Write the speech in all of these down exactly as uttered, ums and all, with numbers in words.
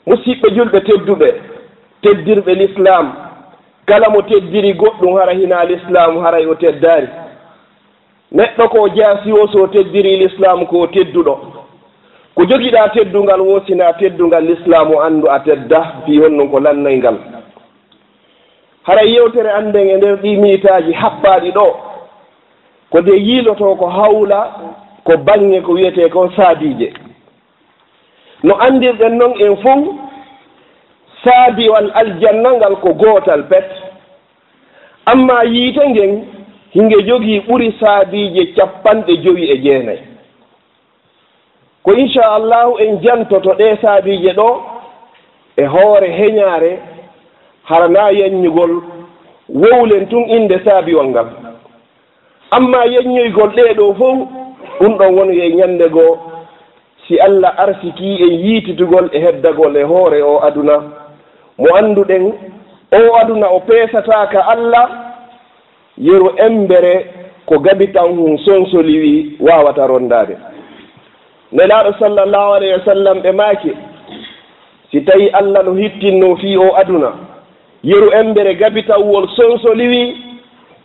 Musiɓɓe julɓe tedduɓe, teddirɓe lislaam, kala mo teddiri goɗɗum hara hinaa lislaam, haray o teddaari. Neɗɗo ko jaasi o, so teddiri lislaam ko tedduɗo. Ko jogiɗaa teddungal woo, sinaa teddungal lislaam, anndu a tedda, fii honɗum ko lannoyngal. Haray yewtere an nden e nder ɗii miitaaji haɓɓaaɗi ɗoo, ko de yiilotoo ko hawla ko baŋŋe ko wiyetee ko saabiije. No anndirɗen non en fow, saabiwal aljanna ngal ko gootal pet. Ammaa yiite ngen, hinge jogii ɓuri saabiije capanɗe jowi e jeenay. Ko inchallahu en jantoto ɗee saabiije ɗoo e hoore heñaare, hara naa yanñugol, wowlen tun innde saabiwal ngal. Ammaa yanñoygol ɗee ɗoo fow, ɗum ɗon woni e ñannde goo, si Alla arsikii en yiititugol e heddagol e hoore oo aduna, mo annduɗen, oo aduna o peesataa ka Alla, yeru embere ko gabitan hun sonsoliwi waawata rondaade. Nelaaɗo sallallahu alayhi wa sallam ɓe maaki, si tawii Alla no hittinnoo fii oo aduna, yeru embere gabitawwol sonsoliwi,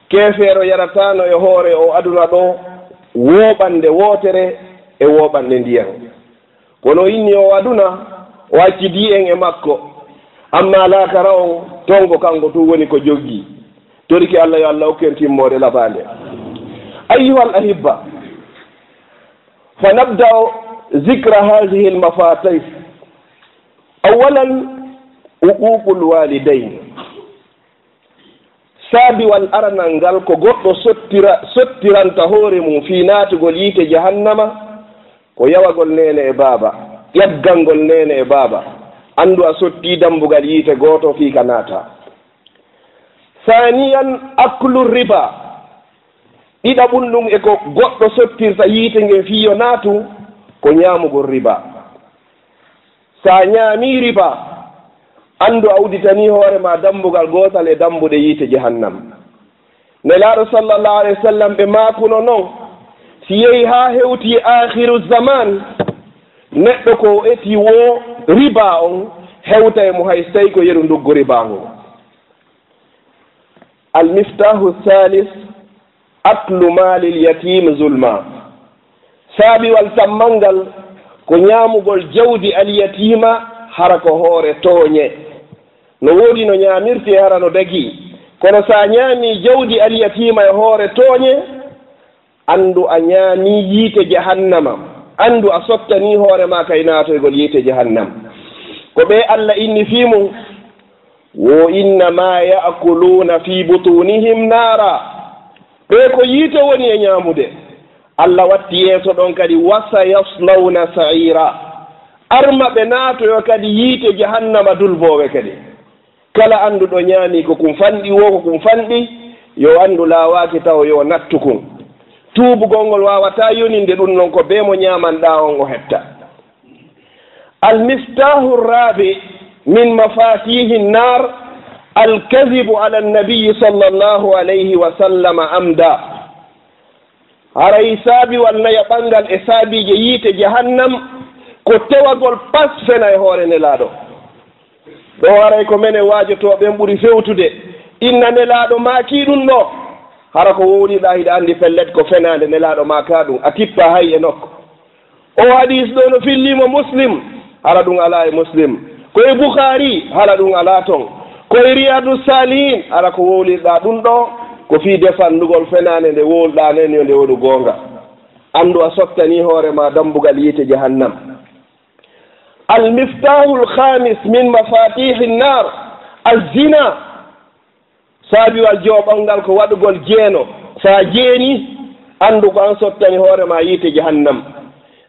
keefeero yarataano e hoore oo aduna ɗoo wooɓannde wootere e wooɓannde ndiyan. Kono o inni oo aduna, o accidii en e makko. Ammaa laakara on, ton ko kanko tun woni ko joggi. Torike Alla, yo Alla okku en timmoode labaande. Ayyuhal ahibba, fa nabda'u zikra haazihil mafaatih. Awwalan, uquuqul waalidayn. Saabiwal aranal ngal ko goɗɗo sottira-, sottiranta hoore mum fii naatugol yiite jahannama, ko yawagol neene e baaba, ƴaggangol neene e baaba. Anndu a sottii dambugal yiite gooto fii ka naataa. Saaniyan, aklu riba. Ɗiɗaɓun ɗum e ko goɗɗo sottirta yiite ngen fii yo naatu, ko ñaamugol riba. So a ñaamii riba, anndu a udditanii hoore maa dambugal gootal e dambuɗe yiite jahannam. Nelaaɗo sallallahu alayhi wa sallam ɓe maakuno non, si yehi haa hewti aakhiru zaman, neɗɗo ko o eti woo riba on hewta e mo hay so tawi ko yeru nduggu riba ngun. Al miftaahu thalith, aklu maalil yatiim zulma. Saabiwal tammal ngal ko ñaamugol jawdi alyatiima hara ko hoore tooñe. No woodi no ñaamirtee hara no dagii, kono so a ñaamii jawdi alyatiima e hoore tooñe, anndu a ñaamii yiite jahannama, anndu a sottanii hoore maa kay naatoygol yiite jahannam. Ko ɓe Alla inni fii mum, wo innama ya'kuluna fi butunihim nara. Ɓe ko yiite woni e ñaamude. Alla watti yeeso ɗon kadi, wa sayaslawna sa'ira. Arma ɓe naatoyo kadi yiite jahannama dulboowe kadi. Kala annduɗo ñaami ko kum fanɗi, wo ko kum fanɗi, yo anndu laawaaki taw yo nattu kum. Tuubugol ngol waawataa yoninde ɗum non ko bee mo ñaamanɗaa on o hetta. Al miftaahu raabi min mafaatiihi naar al kazibu ala nabiyyi sallallahu alayhi wa sallam amda. Haray saabiwal nayaɓal ngal e saabiije yiite jahannam ko tewagol pas fena e hoore Nelaaɗo. Ɗo haray ko menen waajotooɓe ɓen ɓuri fewtude. Inna Nelaaɗo maakii ɗum ɗo. Hara ko wowliɗaa hiɗa anndi pellet ko fenaande Nelaaɗo maakaa ɗum. A tippa hay e nokku. O hadiis ɗo no fillii mo Muslim, hara ɗum alaa e Muslim. Ko e Bukhaari, hara ɗum alaa ton. Ko e Riyaadu Saalihiin, hara ko wowlirɗaa ɗum ɗo, ko fii defandugol fenaande nde wowluɗaa nden yo nde wonu goonga. Anndu a sottanii hoore maa dambugal yiite jahannam. Al miftahul khamis min mafatihi nnar, az-zina. Saabiwal joɓal ngal ko waɗugol jeeno. So a jeeni, anndu ko an sottani hoore maa yiite jahannam.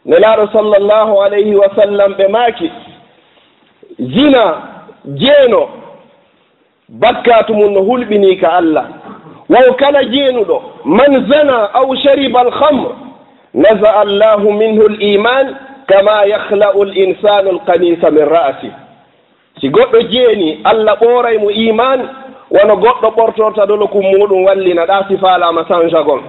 Nelaaɗo sallallahu alayhi wa sallam ɓe maaki, zina, jeeno, bakkaatu mum no hulɓinii ka Allah. Wo kala jeenuɗo, man zana aw shariba al-khamr, naza Allahu minhu al-iman, kama yakhla'u al-insanu al-qamisa min ra'si. Si goɗɗo jeeni, Allah ɓooray mo iimaan, wano goɗɗo ɓortorta dolokum muuɗum wallina ɗaa si faalaama sansagol.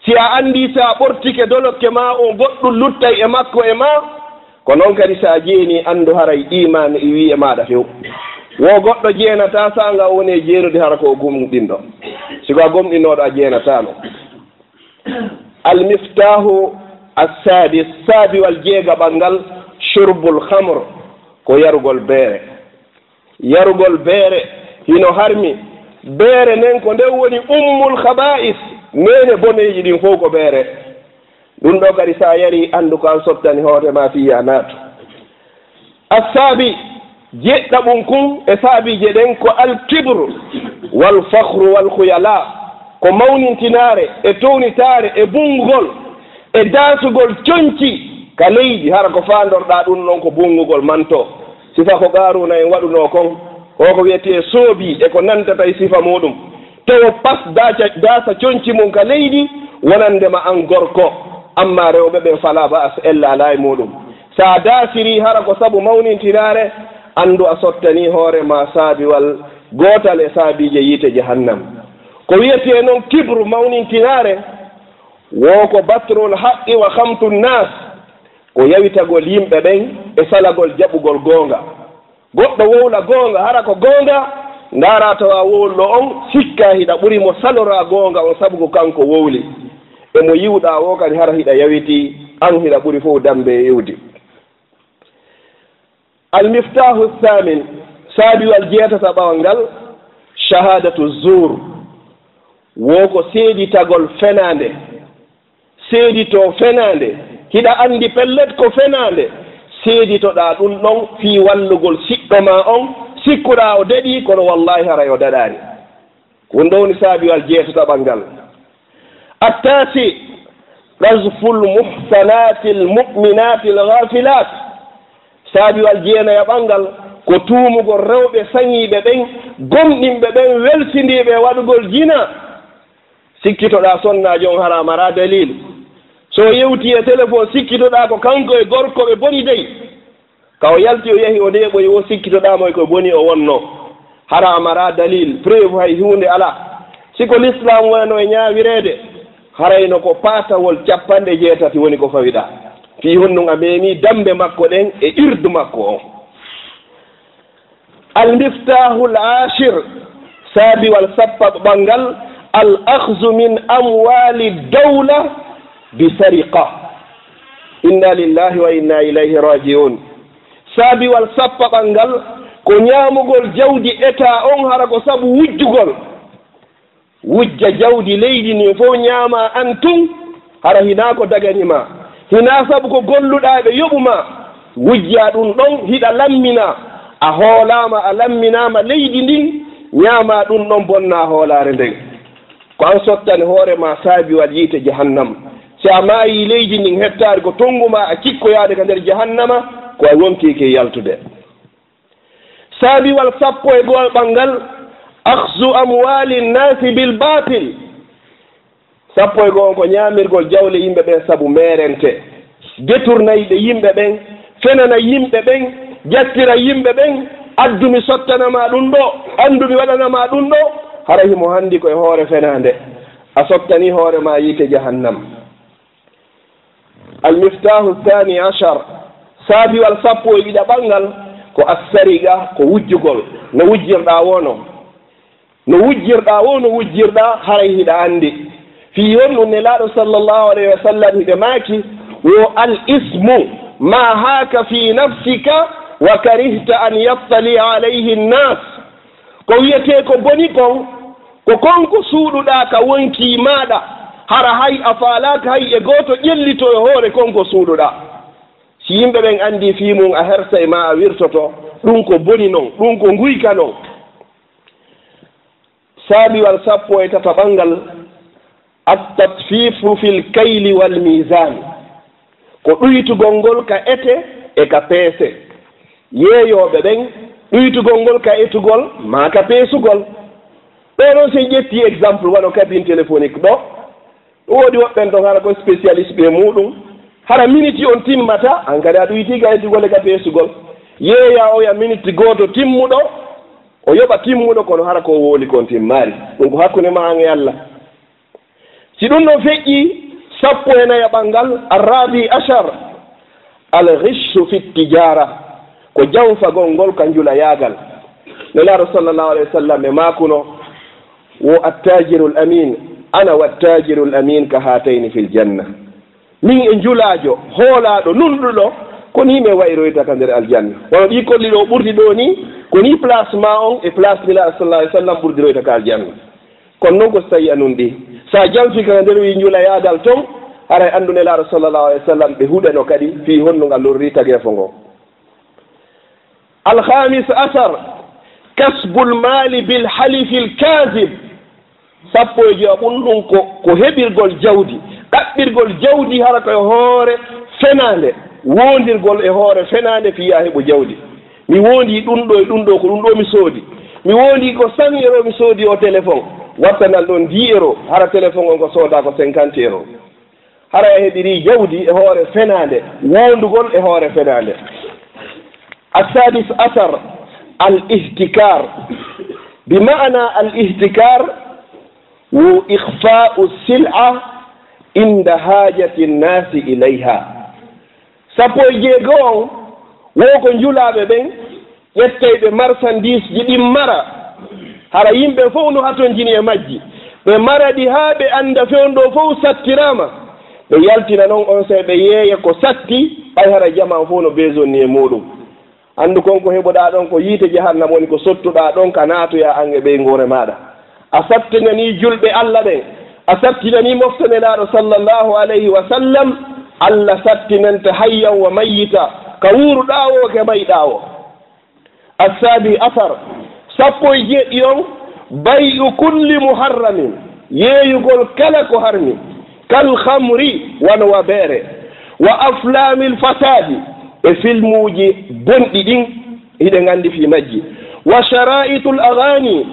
Si a anndii si a ɓortike dolokke maa on, goɗɗum luttay e makko e maa, Ko noon kadi, so a jeenii, anndu haray iimaan e wi'e maaɗa few. Wo goɗɗo jeenataa, so a nga woni e jeenude, hara ko o gomɗinɗo. Si ko a gomɗinooɗo, a jeenataano. Almiftaahu assaadis, saabiwal jeegaɓal ngal, shurbul khamr, ko yarugol beere. Yarugol beere hino harmi. Beere nden ko nden woni ummul khabaa'is, neene boneeji ɗin fow ko beere. Ɗum ɗoo kadi, so a yarii, anndu ko an sottani hoore maa fii a naatu. Assaabi, jeɗɗaɓum kun e saabiije ɗen ko alkibru, wal fakhru, wal khuyala, ko mawnintinaare e townitaare e bungugol e daasugol conci ka leydi, hara ko faandorɗaa ɗum ɗon ko bungugol manto. Sifa ko Qaaruuna en waɗunoo kon, o ko wi'etee soobi e ko nantata e sifa muuɗum. Tawo pas daaca, daasa conci mum ka leydi, wonande ma an gorko. Amma rewɓe ɓen, falaa ba'as, ella alaa e muuɗum. Sa daasirii hara ko sabu mawnintinaare, anndu a sottanii hoore maa saabiwal gootal e saabiije yiite jahannam. Ko wi'etee non kibru, mawnintinaare, wo ko batrul haqqi wa khamtu nnaas, ko yawitagol yimɓe ɓen e salagol jaɓugol goonga. Goɗɗo wowla goonga, hara ko goonga, ndaaraa tawa wowluɗo on, sikkaa hiɗa ɓuri mo saloraa goonga on, sabu ko kanko wowli. E mo yi'uɗaa woo kadi, hara hiɗa yawitii, an hiɗa ɓuri fow dammbe e iwdi. Almiftaahu saamin, saabiwal jeetataɓawal ngal, shahaadatu zuur, wo ko seeditagol fenaande. Seeditoo fenaande, hiɗa anndi pellet ko fenaande, seeditoɗaa ɗum ɗon fii wallugol siɗɗo maa on, sikkuɗaa o daɗii, kono wallaahi haray o daɗaani. Ko ɗum ɗoo woni saabiwal jeetataɓal ngal. Attaasi, qazful muhsanaatil mu'minaatil ghaafilaat. Saabiwal jeenayaɓal ngal ko tuumugol rewɓe saŋiiɓe ɓen, gomɗinɓe ɓen, welsindiiɓe e waɗugol jina. Sikkitoɗaa sonnaajo on, hara a maraa dalil. So o yewtii e telefon, sikkitoɗaa ko kanko e gorko ɓe boni dey. Ka o yalti o yahi o neeɓoyi woo, sikkitoɗaa mo e ko boni o wonnoo. Hara a maraa dalil, preuve, hay huunde alaa. Si ko lislaam wonanoo e ñaawireede, harayno ko paatawol cappanɗe jeetati woni ko fawiɗaa. Fii honɗum a meemii dammbe makko ɗen e irdu makko on. Almiftaahu al-aashir, saabiwal sappaɓal ngal, al-akhzu min amwaali dawla bi sariqa. Inna lillahi wa inna ilayhi raaji'uun. Saabiwal sappaɓal ngal ko ñaamugol jawdi Etaa on hara ko sabu wujjugol. Wujja jawdi leydi ndin fow ñaamaa an tun, hara hinaa ko dagani maa. Hinaa sabu ko golluɗaa ɓe yoɓu maa. Wujjaa ɗum ɗon hiɗa lamminaa. A hoolaama, a lamminaama leydi ndin, ñaamaa ɗum ɗon, bonnaa hoolaare nden. Ko an sottani hoore maa saabiwal yiite jahannam. Si a maayii leydi ndin, hettaade ko tonngu maa a cikkoyaade ka nder jahannama, ko a wontii ke yaltude. Saabiwal sappo e go'oɓal ngal, akhzu amwaali nnaasi bil baatil. Sappo e go'o on ko ñaamirgol jawle yimɓe ɓen sabu meerente. Détournayɓe yimɓe ɓen, fenana yimɓe ɓen, jattira yimɓe ɓen, addu mi sottana ma ɗum ɗo, anndu mi waɗana ma ɗum ɗo, hara himo hanndi ko e hoore fenaande. A sottanii hoore ma yiite jahannam. Almiftaahu thaani ashar, saabiwal sappo e ɗiɗaɓal ngal, ko assariqa, ko wujjugol, no wujjirɗaa woo non. No wujjirɗaa woo, no wujjirɗaa, haray hiɗa anndi. Fii honɗum Nelaaɗo sallallahu alayhi wa sallam hiɓe maaki, wo al ismu ma haaka fi nafsika wa karihta an yattali alayhi nnaas. Ko wi'etee ko boni kon, ko kon ko suuɗuɗaa ka wonkii maaɗa, hara hay a faalaaka hay e gooto ƴellitoo e hoore kon ko suuɗuɗaa. Si yimɓe ɓen anndii fii mun, a hersay maa a wirtoto, ɗum ko boni non, ɗum ko nguyka non. Saabiwal sappo e tataɓal ngal, at-tatfiifu fil kayli wal miizaan, ko ɗuytugol ngol ka ete e ka peese. Yeeyooɓe ɓen, ɗuytugol ngol ka etugol maa ka peesugol. Ɗoo ɗoo, si en ƴettii exemple, wano cabine téléphonique ɗoo, ɗum woodi woɓɓen ton hara ko spécialiste ɓe muuɗum. Hara miniti on timmata, an kadi a ɗuytii ka etugol e ka peesugol. Yeeyaa oya miniti gooto timmuɗo, o yoɓa timmuɗo, kono hara ko o wowli kon timmaali. Ɗum ko hakkunde maa an e Allah. Si ɗum ɗon feƴƴii, sappo e nayaɓal ngal, arraabi ashar, Al-ghishshu fi tijara, ko janfagol ngol ka njulayaagal. Nelaaɗo sallallahu alayhi wa sallam e maakuno, wo attajirul amin, ana wattajirul amin ka hatayni fil janna. Min e njulaajo hoolaaɗo nunɗuɗo, ko ni min wayroyta ka nder aljanna. Wano ɗi kolli ɗo ɓurdi ɗo ni, ko ni place ma on e place Nelaaɗo sallallahu alayhi wa sallam ɓurdiroyta ka aljanna. Kono non ko so tawi a nunɗi. Sa janfi ka nder wi njulayaagal ton, haray anndu Nelaaɗo sallallahu alayhi wa sallam ɓe huɗeno kadi fii honno ngal lorri tageefo ngo. Alhamis asar, kasbul mali bil halifil kazib. Sappo e joya ɓun ɗun ko, ko heɓirgol jawdi, ɗaɓɓirgol jawdi hara ko e hoore fenaande, woondirgol e hoore fenaande fii yaa heɓu jawdi. Mi woondii ɗun ɗo e ɗun ɗo, ko ɗun ɗo mi soodi. Mi woondii ko cent euros mi soodi o téléphone, wattanal ɗon dix euros, hara téléphone on ko soodaa ko cinquante euros. Hara a heɓirii jawdi e hoore fenaande, woondugol e hoore fenaande. Assadis asar, al ihtikar. Bi ma'ana al ihtikar, wo ikhfa'u sil'a inda hajati nnasi ilayha. Sappo e jeego on, wo ko njulaaɓe ɓen ƴettay ɓe marsandiisji ɗin mara, hara yimɓe fow no hatonjini e majji. Ɓe mara ɗi haa ɓe annda fewndo fow sattiraama. Ɓe yaltina non on sey ɓe yeeya ko satti, ɓay hara jamaa fow no besonni e muuɗum. Anndu kon ko heɓuɗaa ɗon ko yiite jahannama woni ko sottuɗaa ɗon ka naatoyaa an e ɓeynguure maaɗa. A sattinanii julɓe Alla ɓen, a sattinanii mofte Nelaaɗo sallallahu alayhi wa sallam, Alla sattinante hayyan wa mayyita, ka wuuruɗaa woo, ka mayɗaa woo. Assaabi asar, sappo e jeeɗiɗi on, bay'u kulli muharramin, yeeyugol kala ko harmi, kal khamri, wano wabeere, wa aflaamil fasaadi, e filmuuji bonɗi ɗin, hiɗen anndi fii majji, wa shara'itul aghaani,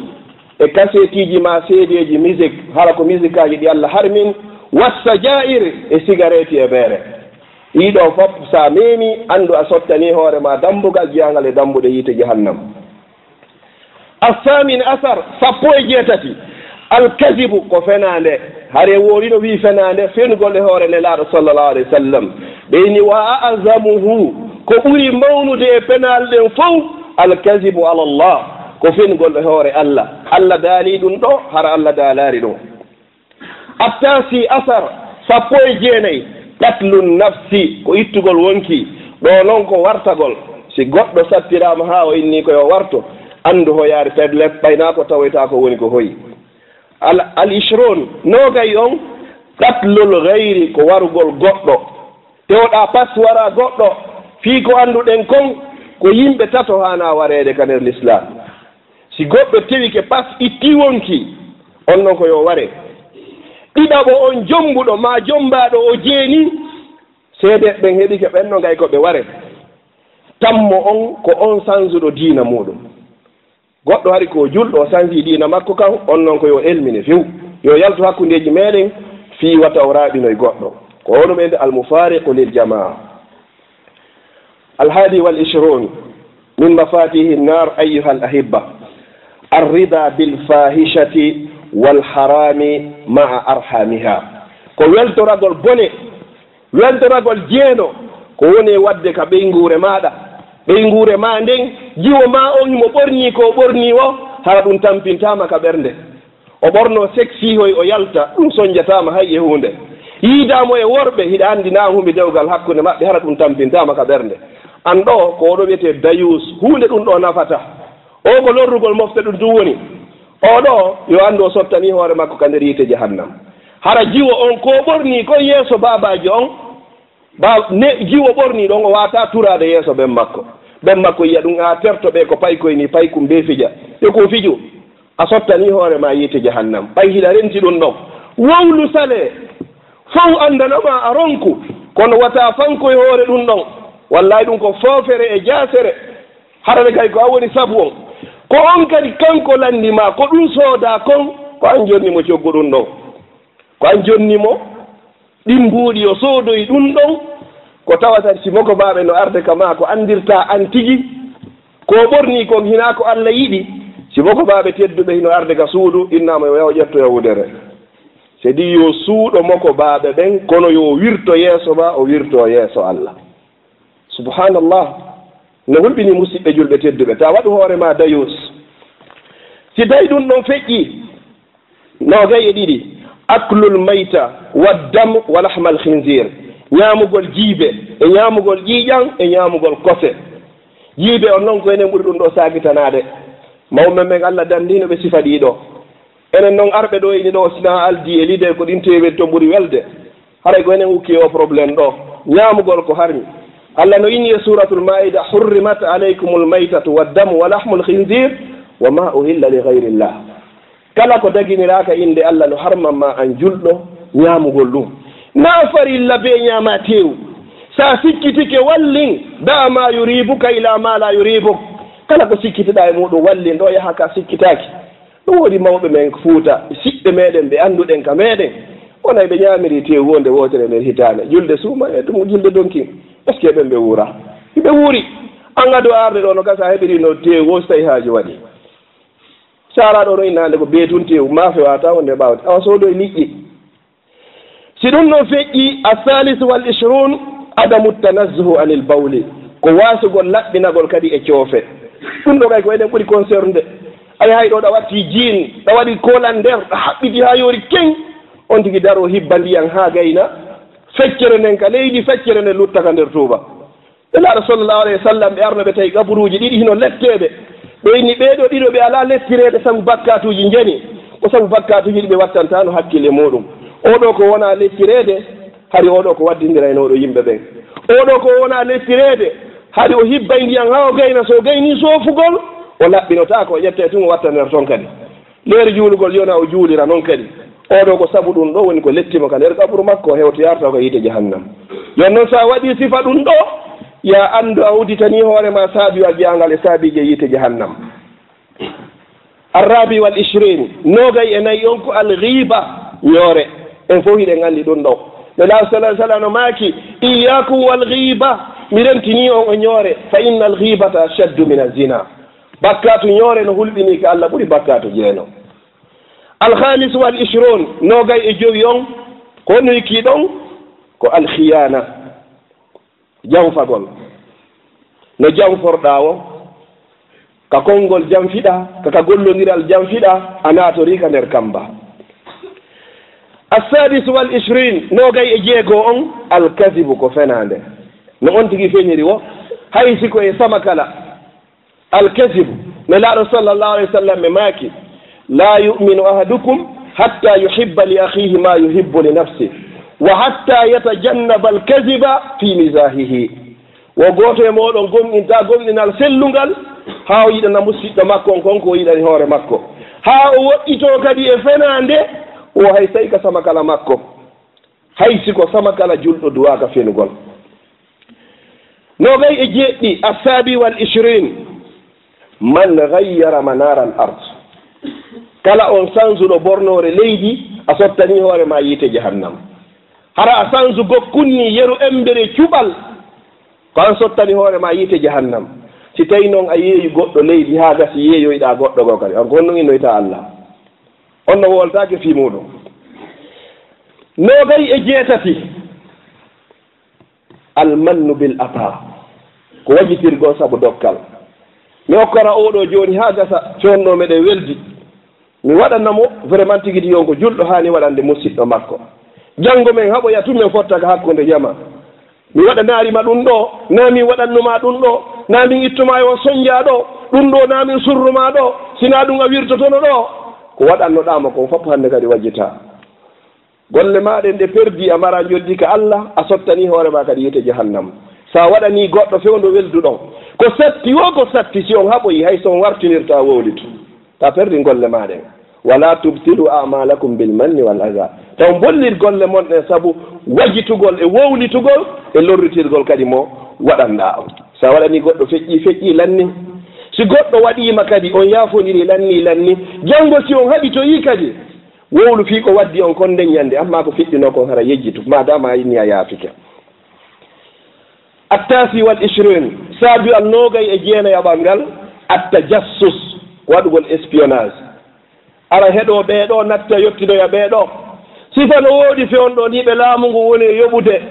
e kaseetiiji maa seedeeji misik, hara ko misikaaji ɗi Alla harmin, wa sajaa'ir, e sigareeti e beere. Ɗii ɗoo fof, so a meemii, anndu a sottanii hoore maa dammbugal jeyaangal e dammbuɗe yiite jahannam. Assaamin asar, sappo e jeetati, alkazibu, ko fenaande. Hare woori no wi'i fenaande, fenugol e hoore Nelaaɗo sallallahu alayhi wa sallam. Ɓeyni wa a'zamuhu, ko ɓuri mawnude e penaale ɗen fow, alkazibu ala Allah, ko fenugol e hoore Alla. Alla daalii ɗum ɗo, hara Alla daalaari ɗum. Attaasi asar, sappo e jeenayi, qatlu nafsi, ko ittugol wonki. Ɗo non ko wartagol. Si goɗɗo sattiraama haa o inni ko yo warto, anndu hoyaari peblet, ɓay naa ko tawoyta ko woni ko hoyi. Al, al ishrun, noogay on, qatlul ghayri, ko warugol goɗɗo. Tewɗaa pas wara goɗɗo, fii ko annduɗen kon, ko yimɓe tato haanaa wareede ka nder Lislaam. Si goɗɗo tewike pas itti wonki, on non ko yo ware. Ɗiɗaɓo on jombuɗo maa jombaaɗo o jeeni, seedeeɓe ɓen heɓike ɓen no gay ko ɓe ware. Tammo on ko on sansuɗo diina muuɗum. Goɗɗo hari ko julɗo o sansi diina makko kan, on non ko yo elmine few. Yo yaltu hakkundeeji meɗen fii wata o raaɓinoy goɗɗo. Ko wonu ɓeyde al mufariqu lil jamaa. Al hadi wal ishrun min mafatihi nnar, ayyuha al ahibba, arrida bil fahishati wal harami ma'a arhamiha. Ko weltoragol bone, weltoragol jeeno, ko woni e wadde ka ɓeynguure maaɗa. Ɓeynguure maa nden, jiwo maa on himo ɓornii ko o ɓornii o, hara ɗum tampintaama ka ɓernde. O ɓornoo sexy hoy o yalta, ɗum sonjataama hay e huunde. Yiidaamo e worɓe, hiɗa anndi na humi dewgal hakkunde maɓɓe, hara ɗum tampintaama ka ɓernde. An ɗo, ko oɗo wiyetee dayuus, huunde ɗum ɗo nafata. O ko lorrugol mofte ɗum ɗum woni. O ɗo, yo anndu o sottanii hoore makko ka nder yiite jahannam. Hara jiwo on ko ɓornii ko yeeso baabaajo on, ba ne jiwo ɓornii ɗon o waata turaade yeeso ɓen makko. Ɓen makko yiya ɗum a terto ɓe ko paykoy ni paykum be fija. Yo ko fiju. A sottanii hoore ma yiite jahannam. Ɓay hiɗa renti ɗum ɗon. Wowlu sale. Fow anndanama a ronku. Kono wata fankoy hoore ɗum ɗon. Wallahi ɗum ko foofere e jaasere. Harare kay ko a woni sabu on. Ko on kadi kanko lanndi ma, ko ɗum sooda kon, ko an jonni mo coggu ɗum ɗon. Ko an jonni mo, ɗin mbuuɗi o soodoyi ɗum ɗon, ko tawata si moko baaɓe no arde ka ma ko anndirta an tigi, ko ɓorni kon hinaa ko Alla yiɗi, si moko baaɓe tedduɓe hino arde ka suudu, innama yo yaw ƴettoya wudere. Se di yo suuɗo moko baaɓe ɓen, kono yo wirto yeeso ma, o wirto yeeso Alla. Subhanallah. No hulɓini, musiɓɓe julɓe tedduɓe, ta waɗu hoore ma dayus. Si tawi ɗum ɗon feƴƴi, noogay e ɗiɗi, aklul mayta wa dam wa lahmal khinzir, ñaamugol jiibe, e ñaamugol ƴiiƴan, e ñaamugol kose. Jiibe on non ko enen ɓuri ɗum ɗo saakitanaade. Mawɓe men, Allah dandino ɓe sifa ɗiɗo. Enen non arɓe ɗo ini ɗo, sina aldi e lidee ko ɗin teewel to ɓuri welde. Haray ko enen ukki o problème ɗo. Ñaamugol ko harmi. Allah no inni e Suratul Maida: "Hurrimat alaykumul maytatu wa damu wa lahmul khinzir wa ma uhilla li ghayrillah." Kala ko daginiraaka innde Allah no harman ma an julɗo ñaamugol ɗum. Na farilla be ñaama teewu. Sa sikkitike, wallin, da ma yuribuka ila ma la yuribuk. Kala ko sikkitiɗa e muɗum, wallin ɗo yaha ka sikkitaaki. Ɗum woni mawɓe men Fuuta, siɓɓe meɗen ɓe annduɗen ka meɗen. Wonay ɓe ñaamiri teewu wonde wootere nder hitaande. Julde suuma e ɗum julde donkin. Est-ce que ɓen ɓe wuura? Hiɓe wuuri. An ado arde ɗo no gasa heɓiri no teewu wo so tawi haaju waɗi. Sara ɗo no innande ko beetun teewu, maafe wata wonde ɓawde. Awa soodoy liƴƴi. Si ɗum ɗon feƴƴi, الثالث والعشرون عدم التنزه عن البول, ko waasugol laɓɓinagol kadi e coofe. Ɗum ɗo kay ko enen ɓuri concerne. Ay hay ɗo ɗa watti jiin, ɗa waɗi kolan nder, ɗa haɓɓiti ha yoori keŋ, on tigi daro hibba ndiyan ha gayna, feccere nden ka leydi, feccere nden lutta ka nder tuuba. Nelaaɗo sallallahu alayhi wa sallam, ɓe arno ɓe tawi qaburuuji ɗiɗi hino letteede. Ɓe inni ɓee ɗoo ɗiɗo ɓe alaa lettireede sabu bakkaatuuji njani. Ko sabu bakkaatuuji ɗi ɓe wattantano hakkille muɗum. Oo ɗoo ko wonaa lettireede, hari oo ɗoo ko waddindiraynooɗo yimɓe ɓen. Oo ɗoo ko wonaa lettireede, hari o hibbay ndiyan haa o gayna, so o gaynii soofugol, o laɓɓinotaako, o ƴettay tun o watta nder ton kadi. Leeri juulugol yona o juulira non kadi. Oo ɗoo ko sabu ɗum ɗoo woni ko letti mo ka nder qaburu makko, o hewtoyarta ko yiite jahannam. Yon non, so a waɗii sifa ɗum ɗoo, yo a anndu a udditanii hoore maa saabiwal jaangal e saabiije yiite jahannam. Arrabi wal ishrin, noogay e nayi on ko al ghiba, ñoore. En fof hiɗen anndi ɗum ɗoo. Nelaaɗo sallallahu alaihi wasallam no maaki: "Iyyakum wal ghiba, mi rentinii on e ñoore, fa inna al ghibata ashaddu min az zina." Bakkaatu ñoore no hulɓinii ka Allah ɓuri bakkaatu jeeno. Al khamis wal ishrun, noogay e jowi on, ko honno yikkii ɗon? Ko al khiyana, janfagol. No janforɗaa o, ka konngol janfiɗaa, ka, ka gollondiral janfiɗaa, a naatorii ka nder kamba. As-sadis wal ishrin, noogay e jeego on, al kazibu, ko fenaande. No on tigi feniri o, hay si ko e samakala. Al kazibu, Nelaaɗo sallallahu alaihi wasallam ɓe maaki: "La yu'minu ahadukum hatta yuhibba li akhihi ma yuhibbu li nafsihi, wa hatta yatajannaba al kaziba fi mizahihi." Wo gooto e mooɗon gomɗintaa gomɗinal sellungal, haa o yiɗana musiɗɗo makko on kon ko o yiɗani hoore makko, haa o woɗɗitoo kadi e fenaande, wo hay sey ka samakala makko, hay si ko samakala julɗo duwaaka fenugol. Noogay e jeeɗiɗi, assaabi wal ishrin, man ghayyara manara al ard. Kala on sansuɗo bornoore leydi, a sottanii hoore maa yiite jahannam. Hara a sansu gokkun ni yeru embere cuɓal, ko an sottani hoore maa yiite jahannam. Si tawi non a yeeyi goɗɗo leydi haa gasi yeeyoyɗaa goɗɗo goo kadi, an ko honno innoytaa Allah? On no woltaake fii muuɗum. Noogay e jeetati, al mannu bil ata, ko wajitirgol sabu dokkal. Mi okkora oo ɗoo jooni haa gasa, fewndo meɗen weldi. Mi waɗana mo vraiment tigi tigi on ko julɗo haani waɗande musiɗɗo makko. Janngo men haɓoya tun men fotta ka hakkunde jama. Mi waɗanaari ma ɗum ɗoo, naa min waɗannu ma ɗum ɗoo, naa min ittu ma e on sonjaa ɗoo, ɗum ɗoo naa min surru ma ɗoo, si naa ɗum a wirtotono ɗoo. Ko waɗannoɗaa mo kon fof hannde kadi wajjitaa. Golle maa ɗen ɗe perdi, a maraa njoddi ka Allah, a sottanii hoore maa kadi yiite jahannam. So a waɗanii goɗɗo fewndo welduɗon, ko satti woo ko satti, si on haɓoyi, hay so on wartinirtaa wowlitu, ta perdi golle maa ɗen. Wala tubtilu a'malakum bil manni wal adha. Taw bollir golle mon ɗen sabu wajitugol e wowlitugol e lorritirgol kadi mo waɗanɗaa on. So a waɗanii goɗɗo feƴƴii, feƴƴii lanni. Si goɗɗo waɗii ma kadi, on yaafondiri lanni, lanni. Janngo si on haɓitoyii kadi, wowlu fii ko waddi on kon nden ñannde, amma ko feƴƴunoo kon hara yejjitu, maadaama a inni a yaafike. Attaasi wal ishrin, saabi an noogay e jeenayaɓal ngal, attajassus, waɗugol espionnage. Ara heɗoo ɓee ɗoo, natta yottinoya ɓee ɗoo. Sifa no woodi fewndo nii ɓe laamu ngu woni e yoɓude.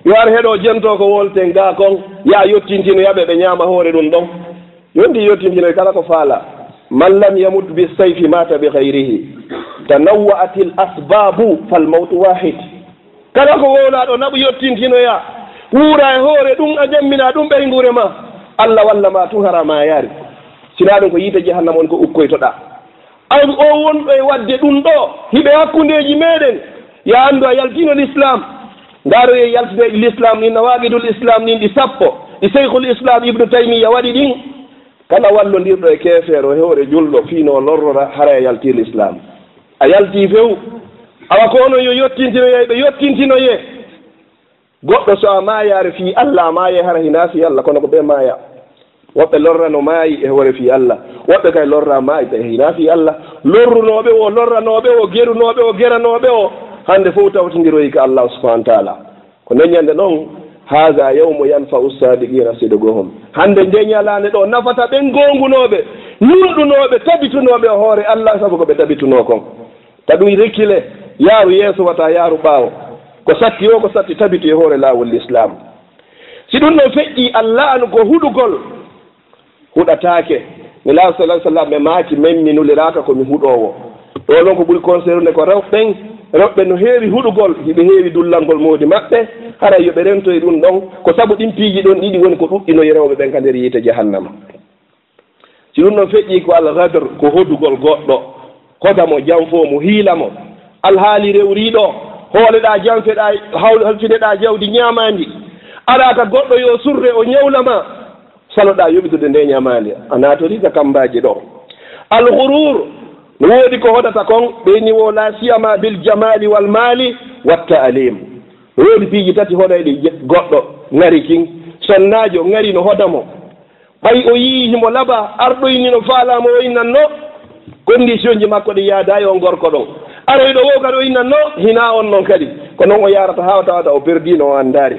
Yo ar heɗo jento ko wolten ga kon, ya yottintino yaɓe ɓe ñaama hoore ɗum ɗon. Yonti yottintino e kala ko faala. Man lam yamut bi sayfi mata bi ghayrihi. Tanawwa'atil asbabu fal mawtu wahid. Kala ko wowlaɗo naɓu yottintinoya, wuura e hoore ɗum a jammina ɗum ɓeynguure ma. Allah walla ma tun hara ma yaari. Sina ɗum ko yiite jahannama on ko ukkoytoɗa. An o wonɗo e waɗde ɗum ɗo, hiɓe hakkundeeji meɗen. Ya anndu a yaltino l'islam. Ndaaro e yaltide l'islam ɗin, nawaqidul islam ɗin ɗi sappo, ɗi Shaykhul Islam Ibnu Taymiya waɗi ɗin. Kala wallondirɗo e keefeero e hoore julɗo fii no lorrora, hara a yalti l'islam. A yalti few. Awa ko onon yo yottintinoye, ɓe yottintinoye. Goɗɗo so a maayaare fii Allah, a maayay hara hinaa fii Allah, kono ko ɓe maaya. Woɓɓe lorrano maayi e hoore fii Allah, woɓɓe kay lorra maayi ɓe hinaa fii Allah. Lorrunooɓe o, lorranooɓe o, gerunooɓe o, geranooɓe o, hannde fof tawtondiroyi ka Allah subhanahu wa taala. Ko nden ñande ɗon, haza yawmu yanfa'u sadiqina sidquhum. Hannde nde ñalaande ɗo nafata ɓen goongunooɓe, nunɗunooɓe, tabitunooɓe e hoore Allah, sabu ko ɓe tabitunoo kon. Ta ɗum rekkile, yaaru yeeso, wata yaaru ɓaawo. Ko satti o, ko satti tabitu e hoore laawol l'islam. Si ɗum ɗon feƴƴi, Allah an ko huɗugol, huɗataake. Nelaaɗo sallallahu alaihi wasallam ɓe maaki, men mi nuliraaka ko mi huɗoowo. Ɗo ɗon ko ɓuri concerné ko rewɓe ɓen. Rewɓe no heewi huɗugol, hiɓe heewi dullangol moodi maɓɓe, haray yo ɓe rento e ɗum ɗon. Ko sabu ɗin piiji ɗon ɗiɗi woni ko ɗuɗɗinoyi rewɓe ɓen ka nder yiite jahannama. Si ɗum ɗon feƴƴi ko al-ghadr, ko hodugol goɗɗo, hoda mo, janfo mo, hiila mo. Alhaali rewriiɗo, hooleɗaa, janfeɗaa, hawl-, halfineɗaa jawdi ñaamaandi. Alaa ka goɗɗo yo surre o ñawla ma, saloɗaa yoɓitude nde ñaamaandi. A naatorii ka kammbaaji ɗo. Al-ghurur, no woodi ko hodata kon, ɓe inni wo la siyama bil jamali wal mali wat ta'lim. No woodi piiji tati hoɗayɗi je-, goɗɗo, ŋari kin, sonnaajo ŋari no hoda mo. Ɓay o yi'i himo laba, arɗoyni no faalaa mo o innanno, condition ji makko ɗi yaada e on gorko ɗon. Aroyɗo wo kadi o innanno, hinaa on non kadi. Ko non o yaarata haa o tawata o perdiino, o anndaari.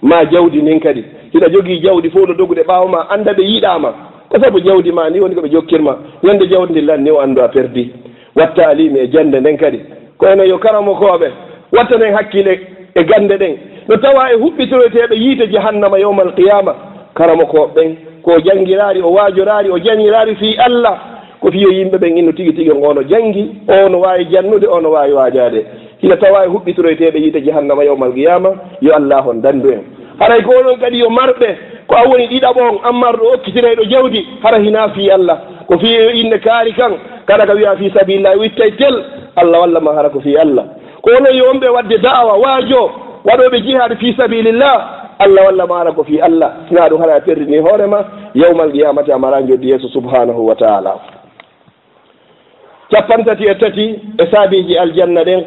Ma jawdi ndin kadi. Hiɗa jogii jawdi fof no dogude ɓaawo ma, annda ɓe yiɗaa ma. Ko sabu jawdi ma ni woni ko ɓe jokkir ma. Ñande jawdi ndin lanni o anndu a perdi. Watta alimi e jannde nden kadi. Ko enen yo karamokooɓe wattanen hakkile e gannde ɗen. No tawa e huɓɓitoroyteeɓe yiite jahannama yawmal qiyama. Karamokooɓe ɓen ko o janngiraari, o waajoraari, o janiraari fii Allah. Ko fii yo yimɓe ɓen innu tigi tigi on, o no janngi, o no waawi jannude, o no waawi waajaade. Hino tawa e huɓɓitoroyteeɓe yiite jahannama yawmal qiyama, yo Allah on danndu en. Haray ko onon kadi yo marɓe, ko a woni ɗiɗaɓo on, an marɗo okkitinayɗo jawdi, hara hinaa fii Allah. Ko fii yo innde kaari kan, kala ka wi'a fii sabilillah, o ittay tel, Allah walla ma hara ko fii Allah. Ko onon yo on ɓe waɗde da'awa, waajo, waɗooɓe jihaad fii sabilillah, Allah walla ma hara ko fii Allah. Sinaa ɗum hara a perdini hoore ma, yawmal qiyamati a mara njoddi yeeso subhanahu wa ta'ala. Cappanɗe tati e tati e saabiiji aljanna ɗen,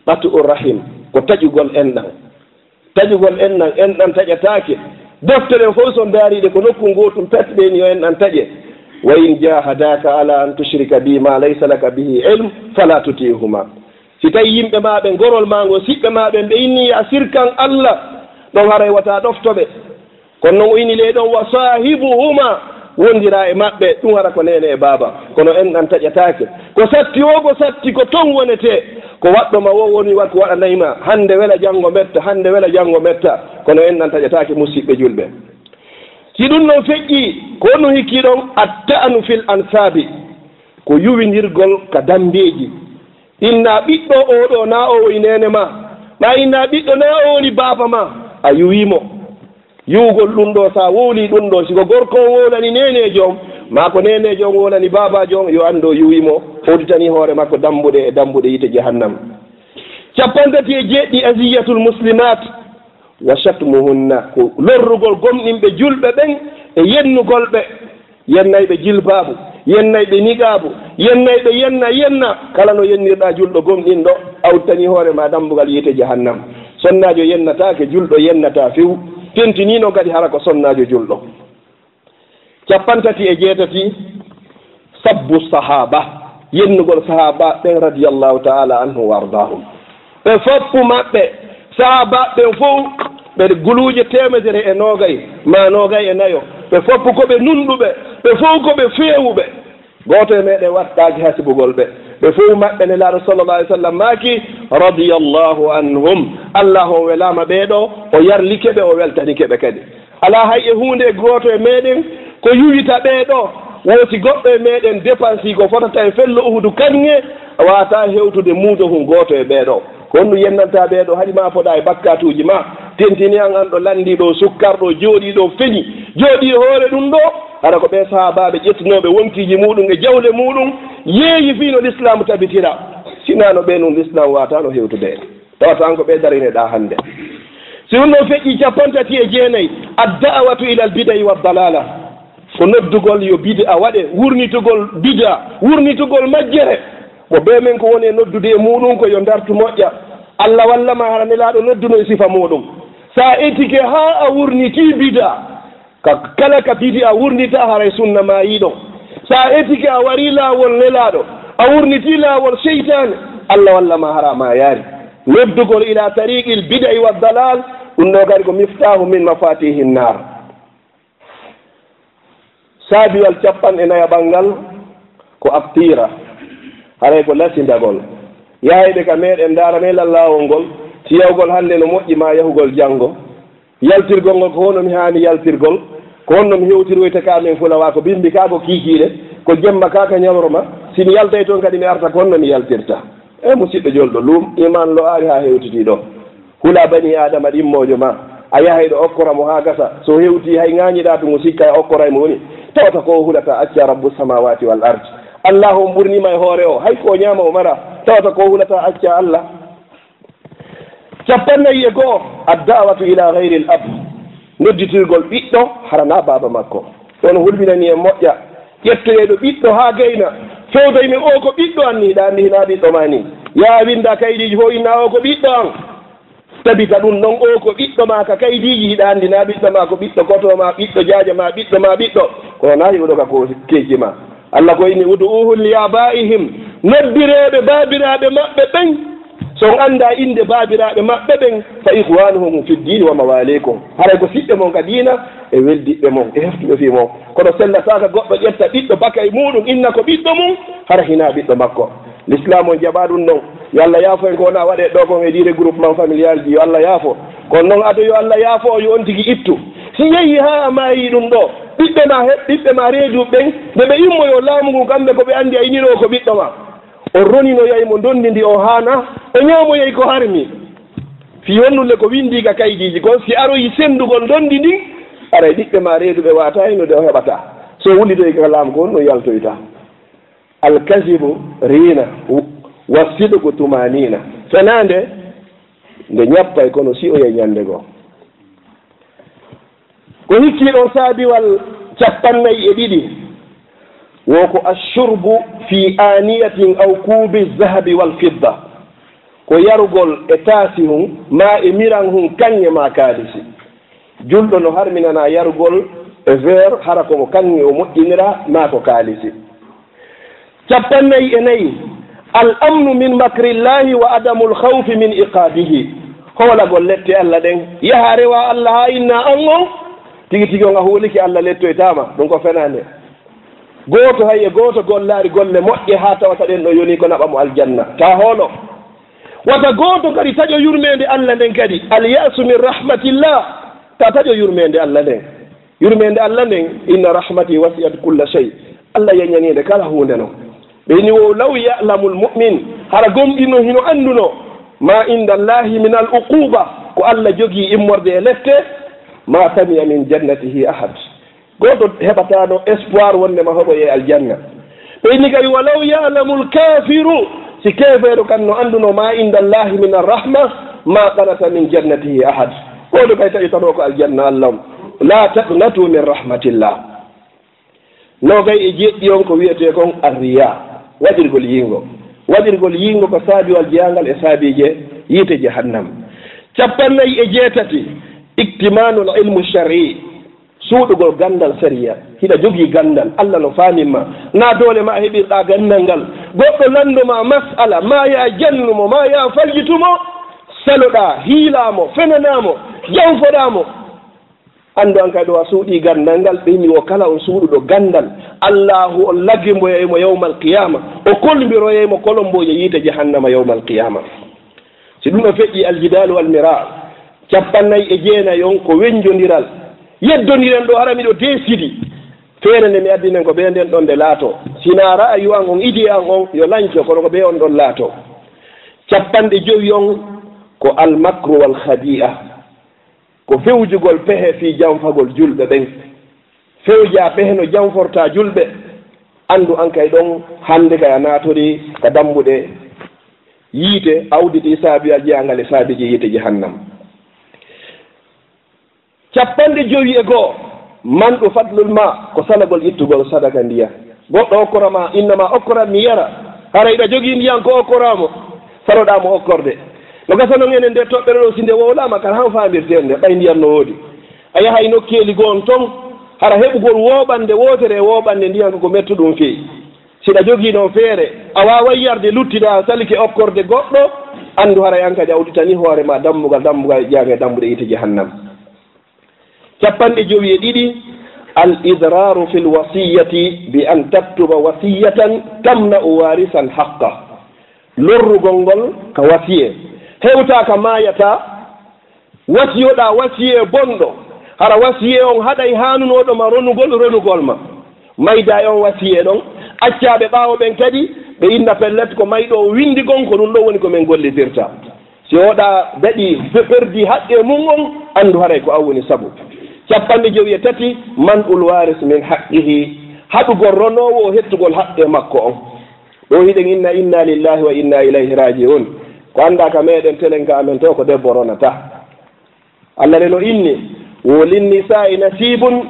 qat'u rahim, ko taƴugol enɗan. Taƴugol enɗan, enɗan taƴataake. Defte ɗen fof so ndaariɗe ko nokku ngootum pet ɓe ni yo enɗan taƴe. Wa in jahadaka ala an tushrika bi ma laysa laka bihi ilm fala tuti'huma. Si tawi yimɓe ma ɓen, gorol ma ngol, siɓɓe ma ɓen, ɓe inni ya sirkan Allah, ɗon haray wata ɗofto ɓe. Kono non o inni ley ɗon, wa sahibuhuma, wondira e maɓɓe, ɗum hara ko neene e baaba. Kono enɗan taƴataake. Ko satti o, ko satti ko ton wonete. Ko waɗɗo ma o woni wa-, ko waɗanay ma. Hannde wela, janngo metta, hannde wela, janngo metta. Kono enɗan taƴataake, musiɓɓe julɓe. Si ɗum non feƴƴi, ko honno hikki ɗon? At-ta'nu fil ansabi. Ko yuwindirgol ka dambeeji. Inna ɓiɗɗo oo ɗoo, na o woni neene ma. Ma inna ɓiɗɗo, na o woni baaba ma. A yuwii mo. Yuwugol ɗum ɗoo, so a wowlii ɗum ɗoo, si ko gorko on wowlani neeneejo on, maa ko neeneejo on wowlani baabaajo on, yo anndu o yuwii mo, o udditanii hoore makko dambuɗe e dambuɗe yiite jahannam. Cappanɗe tati e jeeɗiɗi, aziyatul muslimat wa shatmuhunna, ko lorrugol gomɗinɓe julɓe ɓen e yennugol ɓe. Yennayɓe jilbaabu, yennayɓe niqaabu, yennayɓe yenna, yenna. Kala no yennirɗaa julɗo gomɗinɗo, a udditanii hoore ma dambugal yiite jahannam. Sonnaajo yennataake, julɗo yennataa few. Tentinii non kadi hara ko sonnaajo julɗo. Cappanɗe tati e jeetati, sabbu sahaaba, yennugol sahaaba ɓen radiyallahu ta'ala anhu wa ardaahum. Ɓe foppu maɓɓe, sahaabaaɓe ɓen fow, ɓe guluuje teemedere e noogay, maa noogay e nayo. Ɓe foppu ko ɓe nunɗuɓe, ɓe fow ko ɓe feewuɓe. Gooto e meɗen waɗtaaki hasibugol ɓe. Ɓe fof maɓɓe, Nelaaɗo sallallahu alayhi wa sallam maaki, radiyallahu anhum. Allah on welaama ɓee ɗoo, o yarlike ɓe, o weltanike ɓe kadi. Alaa hay e huunde e gooto e meeɗen ko yuwita ɓee ɗoo. Woo si goɗɗo e meeɗen dépensii ko fotata e fello Uhudu kaŋŋe, waawataa hewtude muudo hun gooto e ɓee ɗoo. Ko honɗum yennanta ɓee ɗoo? Haɗi maa foɗa e bakkatuuji maa. Tentini an, an ɗo lanndii ɗoo, sukkar ɗoo, jooɗii ɗoo, feñi, jooɗii e hoore ɗum ɗoo. Hara ko ɓee sahaabaaɓe ƴettunooɓe wonkiiji muuɗum e jawle muuɗum, yeeyi fii no Lislaamu tabitira. Sinaa no ɓee nun, Lislaamu waawataano hewtude. Tawata an ko ɓee darineɗaa hannde. Si ɗum ɗoo feƴƴii, cappanɗe tati e jeenayi, ad-da'watu ila al-bida'i wa dalala. Ko noddugol yo bid'a waɗe, wurnitugol bid'a, wurnitugol majjere. Mo bee men ko woni e noddude e muuɗum ko yo ndartu moƴƴa. Allah walla ma hara Nelaaɗo nodduno e sifa muuɗum. Sa etike haa a wurnitii bid'a, ka, kala ka bid'a wurnita haray sunna maayii ɗon. Sa etike a warii laawol Nelaaɗo, a wurnitii laawol seytaane, Allah walla ma hara a maayaali. Noddugol ila tariqil bid'i wa dalal, ɗum ɗoo kadi ko miftaahu min mafatihin naar. Saabiwal cappanɗe nayaɓal ngal ko attiira, haray ko lasindagol. Yahayɓe ka meeɗen, ndaara men lan laawol ngol, si yahugol hannde no moƴƴi maa yahugol janngo. Yaltirgol ngol, ko honno mi haani yaltirgol? Ko honno mi hewtiroyta ka men fulawaa? Ko bimbi ka ko kiikiiɗe, ko jemma ka ka ñalorma. Si mi yaltay toon kadi mi arta, ko honno mi yaltirta? E musiɗɗo julɗo, luum iman lo'aali haa hewtitii ɗoo. Hula banii Aadama ɗimmoojo maa, a yahay ɗo okkora mo haa gasa. So hewtii hay ŋaañiɗaa to ngu sikka a okkoray mo woni. Tawata ko o hulata acca Rabbu samaawaati wal ard. Allaahu on ɓurniima e hoore o, hay ko o ñaama o mara. Tawata ko o hulata acca Allah. Cappannayi e go'o, ad-da'watu ila ghayril ab, nodditirgol ɓiɗɗo hara naa baaba makko. Ɗon hulɓinani en moƴƴa. Ƴettoyee ɗo ɓiɗɗo haa gayna, fewtoy mi o ko ɓiɗɗo an ni, hiɗa anndi hinaa ɓiɗɗo maa ni. Yaa winnda kaydiiji fof inna o ko ɓiɗɗo an. Tabita ɗum ɗon o ko ɓiɗɗo maa ka kaydiiji, hiɗa anndi naa ɓiɗɗo maa, ko ɓiɗɗo koto maa, ɓiɗɗo jaaja maa, ɓiɗɗo maa ɓiɗɗo. Kono naa hiɗo ɗo ka ko keeci maa. Allah ko inni, "Ud'uuhum li aabaa'ihim", noddireeɓe baabiraaɓe maɓɓe ɓen. So on anndaa innde baabiraaɓe maɓɓe ɓen, "fa ikhwaanuhum fi ddiini wa mawaaliikum", haray ko siɓɓe mon ka diina e weldiɓɓe mon e heftuɓe fii mon. Kono sellataaka goɗɗo ƴetta ɓiɗɗo baka e muuɗum, inna ko ɓiɗɗo mum, hara hinaa ɓiɗɗo makko. Lislaam on jaɓaa ɗum ɗon. Yo Allah yaafo en ko wona waɗee ɗoo kon e ɗii regroupement familial ji, yo Allah yaafo. Kono noon ado yo Allah yaafo, yo on tigi ittu. Si yehii haa a maayii ɗum ɗoo, ɓiɓɓe maa he-, ɓiɓɓe maa reeduɓe ɓen, nde ɓe immoyoo laamu ngun, kamɓe ko ɓe anndi a iniroo ko ɓiɗɗo maa. O roninoyay mo ndondi ndi o haanaa, o ñaamoyay ko harmi. Fii honɗun le ko winndii ka kaydiiji kon, si aroyi senndugol ndondi ndin, aray ɓiɓɓe maa reeduɓe waawataa innude, o heɓataa. So wullitoyi ka laamu kon, no yaltoyta. Alkazibu riina, wa sidqu tumaaniina. Fenaande nde ñappay, kono si'oyay ñannde goo. Ko hikkii ɗon saabiwal cappannayi e ɗiɗi, wo ko ashurbu fi aaniyatin aw kuubi zahabi wal fidda, ko yarugol e taasi hun, maa e miran hun kaŋŋe maa kaalisi. Julɗo no harminanaa yarugol e verre, hara ko mo kaŋŋe o moƴƴinira, maa ko kaalisi. Cappannayi e nayi, al amnu min makrillahi wa adamul khawfi min iqaabihi. Hoolagol lette Allah ɗen, yaha rewa Allah haa inna an on, tigi tigi on a hoolike Allah lettoytaama, ɗum ko fenaande. Gooto hay e gooto gollaari golle moƴƴe haa tawata ɗen ɗo yoni ko naɓa mo aljanna. Taa hoolo. Wata gooto kadi taƴo yurmeende Allah nden kadi. Al ya'su min rahmatillah. Taa taƴo yurmeende Allah nden. Yurmeende Allah nden, "Inna rahmati wasi'at kulla shay." Allah yeññaniinde kala huunde non. Ɓe inni, "Wo law ya'lamul mu'min." Hara gomɗinɗo hino annduno, "Ma inda Allahi min al uquba." Ko Allah jogii immorde e lette, "Ma sami'a min jannatihi ahad." Gooto heɓataano espoir wonde ma hoɓoye aljanna. Ɓe inni kadi, "Walaw ya'lamul kafiru." Si keefeero kan no annduno, "Ma inda Allahi min arrahma, ma qanata min jannatihi ahad." Gooto kay taƴotanoo ko aljanna Allah on. "La taqnatu min rahmatillah." Noogay e jeɗɗi on ko wiyetee kon arriya, waɗirgol yiingo. Waɗirgol yiingo ko saabiwal jeyangal e saabiije yiite jahannam. Cappannayi e jeetati, iktimaanul ilmu shar'i. Suuɗugol ganndal sariya, hiɗa jogii ganndal, Allah no faamin ma, naa doole ma a heɓirɗaa ganndal ngal. Goɗɗo lanndo ma mas'ala, maa yaa jannu mo, maa yaa faljitu mo, saloɗaa, hiilaa mo, fenanaa mo, janfoɗaa mo. Anndu an kadi o a suuɗii ganndal ngal, ɓe inni o kala on suuɗuɗo ganndal, Allaahu on lagimboyay mo yawmal qiyaama, o kolmbiroyay mo kolomboje yiite jahannama yawmal qiyaama. Si ɗum ɗo feƴƴi, aljidaalu wal miraa, cappannayi e jeenayi on ko wenjondiral. Yeddondiren ɗo, hara miɗo deesidi. Feere nde mi addinen ko ɓe nden ɗon nde laato. Sinaa ra'ayu an on, idée an on, yo lanco, kono ko ɓe on ɗon laato. Cappanɗe jowi on ko almakru wal khadi'a. Ko fewjugol pehe fii janfagol julɓe ɓen. Fewjaa pehe no janfortaa julɓe. Anndu an kay ɗon, hannde kay a naatorii ka dambuɗe yiite, a udditii saabi a jeyaa ngal e saabiiji yiite jahannam. Cappanɗe jowi e go'o, man'u fadlul maa, ko salagol ittugol sadaka ndiya. Goɗɗo okkora ma, inna ma okkora mi yara. Hara hiɗa jogii ndiyan ko okkoraa mo, saloɗaa mo okkorde. No gasa non enen nder toɓɓere ɗo, si nde wowlaama, kala han faamirten nde, ɓay ndiyan no woodi. A yahay nokkeeli goo on ton, hara heɓugol wooɓannde wootere e wooɓannde ndiyan ko ko mettuɗum fii. Si ɗa jogii non feere, a waaway yarde, luttiɗaa, a salike okkorde goɗɗo, anndu haray an kadi a udditanii hoore ma dammugal, dammugal ƴaage dambuɗe yiite jahannam. Cappanɗe jowi e ɗiɗi, al idraaru fil wasiyyati bi an taktuba wasiyatan tamna'u warisan haqqa. Lorrugol ngol ka wasiyee. Hewtaa ka maayataa, wasiyoɗaa wasiyee bonɗo. Hara wasiyee on haɗay haanunooɗo ma ronugol, ronugol ma. Maydaa e on wasiyee ɗon, accaa ɓe ɓaawo ɓen kadi, ɓe inna pellet ko mayɗo o winndi kon, ko ɗum ɗon woni ko men gollitirta. Si oɗa daɗi pe-, perdi haqqe mum on, anndu haray ko an woni sabu. Cappanɗe jowi e tati, man'ul waaris min haqqihi, haɗugol ronoowo o hettugol haqqe makko on. Ɗo hiɗen inna, inna lillahi wa inna ilayhi raji'un. Ko anndaa ka meɗen telen ka amen to ko debbo ronata. Allah ne no inni, wo linnisa'i nasibun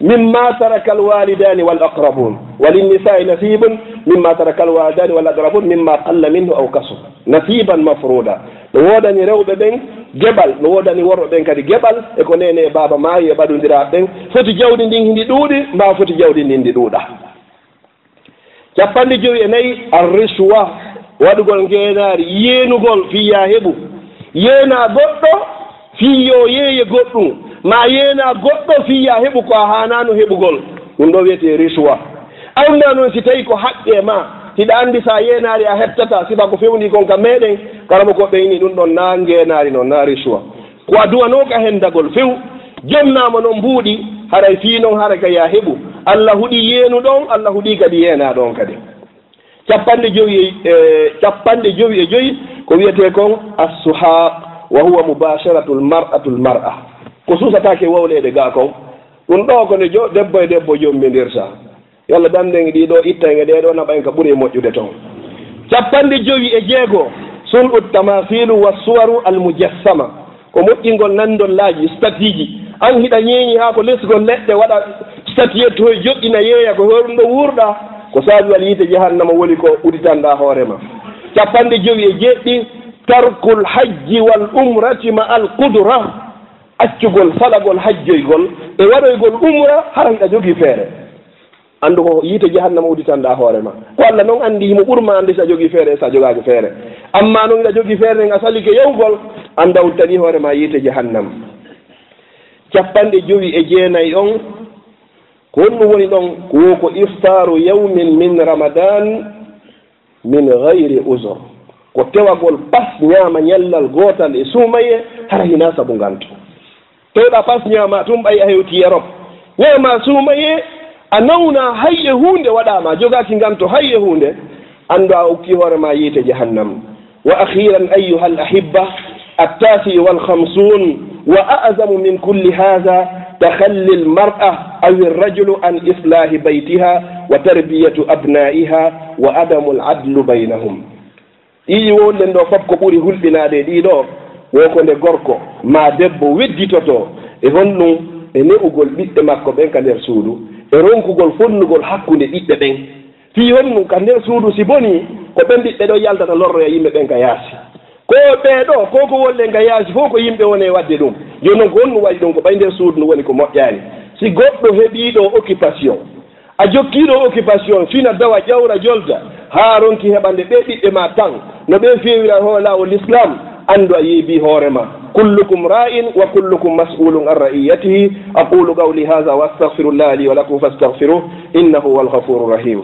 mimma taraka alwalidani wal aqrabun. Wa linnisa'i nasibun mimma taraka alwalidani wal aqrabun mimma qalla minhu aw kasur. Nasiban mafruda. No woodani rewɓe ɓen geɓal, no woodani worɓe ɓen kadi geɓal, e ko neene e baaba maayi e ɓadundiraaɓe ɓen. Foti jawdi ndin hindi ɗuuɗi, maa foti jawdi ndin ndi ɗuuɗa. Cappanɗe jowi e nayi, ar-rishwa, waɗugol ngeenaari, yeenugol fii yaa heɓu. Yeenaa goɗɗo fii yo yeeye goɗɗum, maa yeenaa goɗɗo fii yaa heɓu ko a haanaano heɓugol. Ɗum ɗoo wiyetee rishwa. Anndaa non si tawii ko haqqee maa, hiɗa anndi si a yeenaali a heɓtataa, sifa ko fewndii kon ka meɗen, karamokooɓe inni ɗum ɗon naa ngeenaari non, naa rishwa. Ko a duwanooka hendagol few, jonnaa mo non mbuuɗi, haray fii non hara ka yaa heɓu. Alla huɗii yeenuɗo on, Alla huɗii kadi yeenaaɗo on kadi. Cappanɗe jowi e, e, cappanɗe jowi e jowi ko wiyetee kon as-suhaaq, wa huwa mubasharatul mar'atul mar'a. Ko suusataake wowleede gaa kon. Ɗum ɗoo ko nde jo-, debbo e debbo jombindirta. Yalla dannden e ɗii ɗoo, ittaynge ɗee ɗoo, naɓa en ka ɓuri e moƴƴude ton. Cappanɗe jowi e jeego, sun'u tamasilu wa suwaru al mujassama. Ko moƴƴingol nandollaaji, statiiji. An hiɗa ñeeñi haa ko lesgol leɗɗe waɗa statuette hoy joɗɗina yeeya ko hoy ɗum ɗo wuurɗa. Ko saabi wal yiite jahannama woni ko uditanɗaa hoore ma. Cappanɗe jowi e jeeɗiɗi, tarkul hajji wal umrati ma al qudra. Accugol salagol hajjoygol e waɗoygol umra hara hiɗa jogii feere. Anndu ko yiite jahannama udditanɗaa hoore ma. Ko Alla non anndi, himo ɓur ma annde si a jogii feere e si a jogaaki feere. Ammaa non hiɗa jogii feere nden a salike yahugol, anndu a udditanii hoore ma yiite jahannam. Cappanɗe jowi e jeenayi on, ko honɗum woni ɗon? Ko wo ko iftaaru yawmin min Ramadan, min gayri uzur, ko tewagol pas ñaama ñallal gootal e suumayee, hara hinaa sabu nganto. Tewɗaa pas ñaama tun ɓay a hewtii Erop. Ñaama suumayee, a nawnaa hay e huunde waɗaa ma, jogaaki nganto hay e huunde, anndu a ukkii hoore ma yiite jahannam. Wa akhiran ayyuhal ahibba, التاسع والخمسون وأعظم من كل هذا تخلي المرأة أو الرجل عن إصلاح بيتها وتربية أبنائها وعدم العدل بينهم. Ɗiɗi wonɗen ɗoo fof ko ɓuri hulɓinaade e ɗii ɗoo, wo ko nde gorko maa debbo wedditotoo e honɗum, e ne'ugol ɓiɓɓe makko ɓen ka nder suudu, e ronkugol fonnugol hakkunde ɓiɓɓe ɓen. Fii honɗum ka nder suudu si bonii, ko ɓen ɓiɓɓe ɗoo yaltata lorroya yimɓe ɓen ka yaasi. Ko ɓee ɗoo, ko ko wonɗen ka yaasi fof ko yimɓe woni e waɗde ɗum. Jooni non ko honɗum waɗi ɗum? Ko ɓay nder suudu ndu woni ko moƴƴaani. Si goɗɗo heɓii ɗoo occupation, a jokkii ɗoo occupation, fina, dawa, ƴawra, jolta, haa ronki heɓande ɓee ɓiɓɓe maa tan, no ɓee feewira e hoore laawol Lislaam, anndu a yeebii hoore maa. كلكم راع وكلكم مسؤول عن رعيته. أقول قولي هذا وأستغفر الله لي ولكم فاستغفروه إنه هو الغفور الرحيم.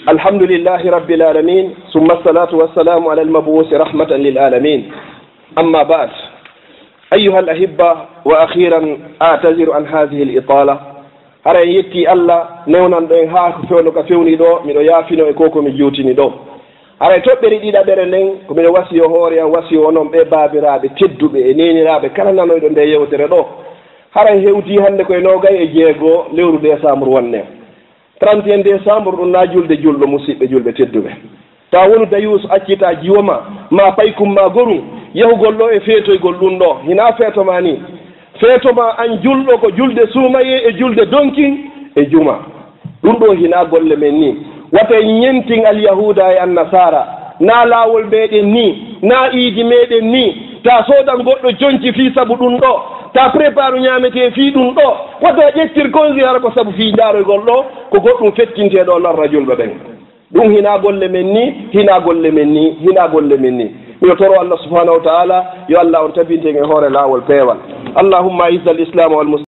الحمد لله رب العالمين، ثم الصلاة والسلام على المبعوث رحمة للعالمين. أما بعد، أيها الأحبة، وأخيرا أعتذر عن هذه الإطالة. Hara en yetti Allah newnanɗo en haa ko fewndo ka fewni ɗo, miɗo yaafino e ko ko mi juutini ɗo. Hara e toɓɓere ɗiɗaɓere nden, ko miɗo wasiyo hoore am, wasiyo onon ɓe baabiraaɓe tedduɓe e neeniraaɓe kala nanoyɗo nde yewtere ɗo. Hara en hewti hannde koye noogay e jeego lewru décembre wonne. Trente et un décembre, ɗum na julde julɗo, musiɓɓe julɓe tedduɓe. Ta wonu dayuuso accita jiwo ma, ma paykum ma gorum, yahugol ɗo e feetoygol ɗum ɗo. Hina feeto ma ni. Feeto ma an julɗo ko julde suumaye e julde donkin e juma. Ɗum ɗo hina golle men ni. Wata en ñentin alyahuuda e annasara. Na laawol meɗen ni, na iidi meɗen ni. Ta soodan goɗɗo conci fii sabu ɗum ɗo. Ta prépare ñaamete fii ɗum ɗo. Wata ƴettir konsi hara ko sabu fii jaaroygol ɗo. Ko goɗɗum fettinte ɗo narra julɓe ɓen. Ɗum hina golle men ni, hina golle men ni, hina golle men ni. Miɗo toro Allah subhanahu wa ta'ala, yo Allah on tabinten e hoore laawol peewal. اللهم أعز الإسلام والمسلمين.